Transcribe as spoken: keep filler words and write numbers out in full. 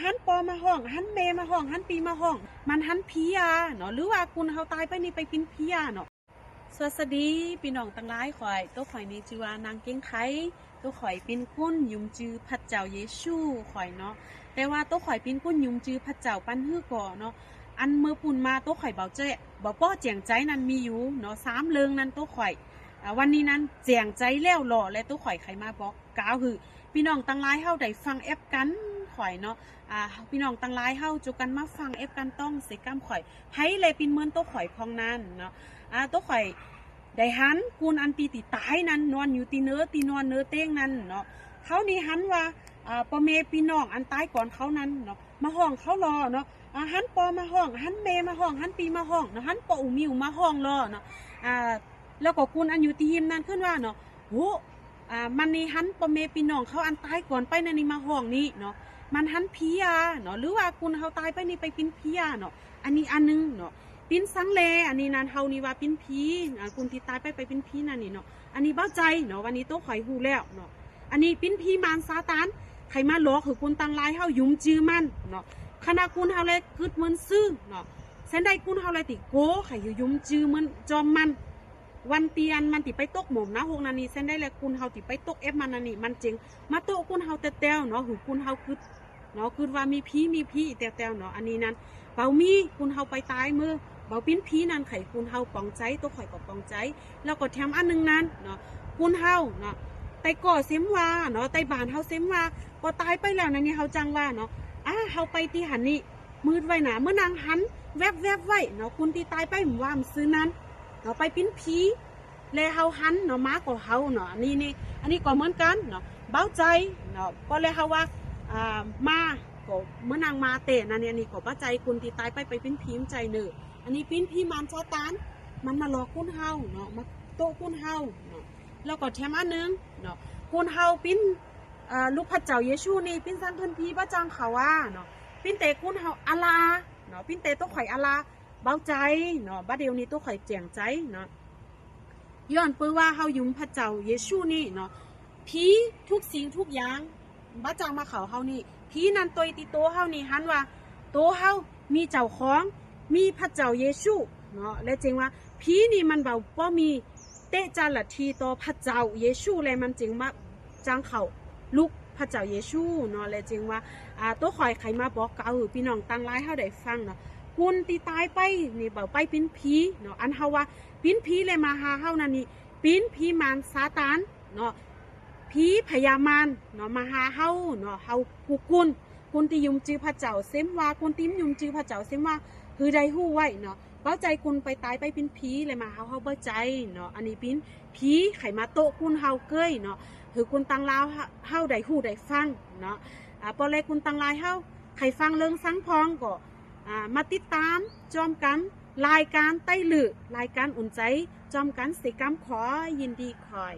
หันปอมาฮ้อง หันแม่มาฮ้อง หันปี้มาฮ้อง มันหันผีอาเนาะ หรือว่ากุนเฮาตายไปนี่ไปเป็นผีอาเนาะ สวัสดีพี่น้องตังหลาย ข่อย โตข่อยนี่จื้อว่านางเก๋งไข โตข่อยเป๋นคนหยุมจื้อพระเจ้าเยซูข่อยเนาะ แต่ว่าโตข่อยเป๋นคนหยุมจื้อพระเจ้าปันหื้อก่อเนาะ อันเมื่อปู้นมาโตข่อยบ่แจ้ บ่ป้อแจ้งใจ๋นั้นมีอยู่เนาะ สามเรื่องนั้นโตข่อย อ่า วันนี้นั้นแจ้งใจ๋แล้วลอ และโตข่อยใค่มาบอกกล่าวหื้อพี่น้องตังหลายเฮาได้ฟังแอปกันข่อยเนาะ อ่า พี่น้องตังหลายเฮาจุกันมาฟังแอปกันต้องเสกำข่อย ไผแลเป๋นเหมือนโตข่อยพ่องนั้นเนาะ อ่า โตข่อยได้หันกุนอันตี้ตี้ต๋ายนั้นนอนอยู่ตี้เนินตี้นอนเนินเตียงนั้นเนาะ เขานี่หันว่า อ่า ป้อแม่ปี้น้องอันต๋ายก่อนเขานั้นเนาะ มาฮ้องเขาลอเนาะ อ่า หันปอมาฮ้อง หันแม่มาฮ้อง หันปี้มาฮ้องเนาะ หันป้ออู่มิวมาฮ้องลอเนาะ อ่า แล้วก็กุนอันอยู่ตี้ฮิมนั้นขึ้นว่าเนาะ โห อ่า มันนี่หันป้อแม่ปี้น้องเขาอันต๋ายก่อนไปนั้นนี่มาฮ้องนี่เนาะ มันหันผีอาเนาะ หรือว่ากุนเฮาตายไปนี่ไปเป๋นผีอาเนาะ อันนี้อันหนึ่งเนาะ เป๋นสังแล อันนี้นั้นเฮานี่ว่าเป๋นผี อ่า กุนตี้ต๋ายไปไปเป๋นผีนั้นนี่เนาะ อันนี้บ่ใจ้เนาะ วันนี้โตข่อยฮู้แล้วเนาะ อันนี้เป๋นผีมารซาตาน ใค่มาหลอกหื้อกุนตังหลายเฮาหยุมจื้อมันเนาะ ขณะกุนเฮาแลกึ๊ดเหมือนซื่อเนาะ แสนได้กุนเฮาแลติโก ใค่หื้อหยุมจื้อเหมือนจอมมัน วันตี้อันมันตี้ไปตกหม่อมนรกนั้นนี่ แสนได้แลกุนเฮาตี้ไปตกแอปมันนั้นนี่ มันจึงมาโต๊ะกุนเฮาแต๊วๆเนาะ หื้อกุนเฮากึ๊ดเนาะ กึ๊ดว่ามีผี มีผีแต๊วๆเนาะ อันนี้นั้น เบามีกุนเฮาไปต๋ายเมื่อ เบาเป๋นผีนั้นใค่กุนเฮาปองใจ๋ โตข่อยก็ปองใจ๋ แล้วก็แถมอันหนึ่งนั้นเนาะ กุนเฮาเนาะ ไต่ก่อเซมว่าเนาะ ไต่บ้านเฮาเซมว่า พอต๋ายไปแล้วนั้นนี่เฮาจั่งว่าเนาะ อ่า เฮาไปตี้หันนี่ มืดไว้นะ เมื่อนางหันแวบๆไว้เนาะ กุนตี้ต๋ายไปว่ามันซื่อนั้นเนาะ ไปเป๋นผี และเฮาหันเนาะ มาก็เฮาเนาะ อันนี้นี่ อันนี้ก็เหมือนกันเนาะ บ่ใจ้เนาะ ก็เลยเฮาว่า อ่า มาก็เมื่อนางมาแต๊นั้นนี่ อันนี้ก็บ่ใจ้ กุนตี้ต๋ายไปไปเป๋นผีบ่ใจ้เนาะ อันนี้เป๋นผีมารซาตาน มันมาหลอกกุนเฮาเนาะ มาโต๊ะกุนเฮาเนาะ แล้วก็แถมอันหนึ่งเนาะ กุนเฮาเป๋น เอ่อ ลูกพระเจ้าเยซูนี่ เป๋นสังเป๋นผีบ่จั่งเขาว่าเนาะ เป๋นแต่กุนเฮาอาลาเนาะ เป๋นแต่โตข่อยอาลา บ่ใจ้เนาะ บ่าเดี่ยวนี้โตข่อยแจ้งใจ๋เนาะ ย้อนเปื้อว่าเฮาหยุมพระเจ้าเยซูนี่เนาะ ผีทุกสิ่งทุกอย่างบ่จั่งมาเข้าเฮานี่ ผีนั้นตวยตี้โตเฮานี่หันว่า โตเฮามีเจ้าของ มีพระเจ้าเยซูเนาะ และจึงว่าผีนี่มันบ่ บ่มีเต๊ะจาละทีต่อพระเจ้าเยซูและมันจึงมา จั่งเข้าลุกพระเจ้าเยซูเนาะ และจึงว่า อ่า โตข่อยใค่มาบอกกล่าวหื้อพี่น้องตังหลายเฮาได้ฟังเนาะ กุนตี้ต๋ายไปนี่บ่ไปเป๋นผีเนาะ อันเฮาว่าเป๋นผีและมาหาเฮานั้นนี่ เป๋นผีมารซาตานเนาะ ผีพญามารเนาะ มาหาเฮาเนาะ เฮากู้กุน กุนตี้หยุมจื้อพระเจ้าเซมว่า กุนตี้บ่หยุมจื้อพระเจ้าเซมว่า หื้อได้ฮู้ไว้เนาะ บ่ใจ้กุนไปต๋ายไปเป๋นผีและมาหาเฮา บ่ใจ้เนาะ อันนี้เป๋นผีใค่มาโต๊ะกุนเฮาเกยเนาะ หื้อกุนตังหลายเฮาได้ฮู้ได้ฟังเนาะ อ่า ปอแลกุนตังหลายเฮาใค่ฟังเรื่องสังพ่องก็ อ่า มาติดต๋ามจอมกั๋นรายก๋านไต้ลือ รายก๋านอุ่นใจ๋จอมกั๋นเสกำ ขอยินดีข่อย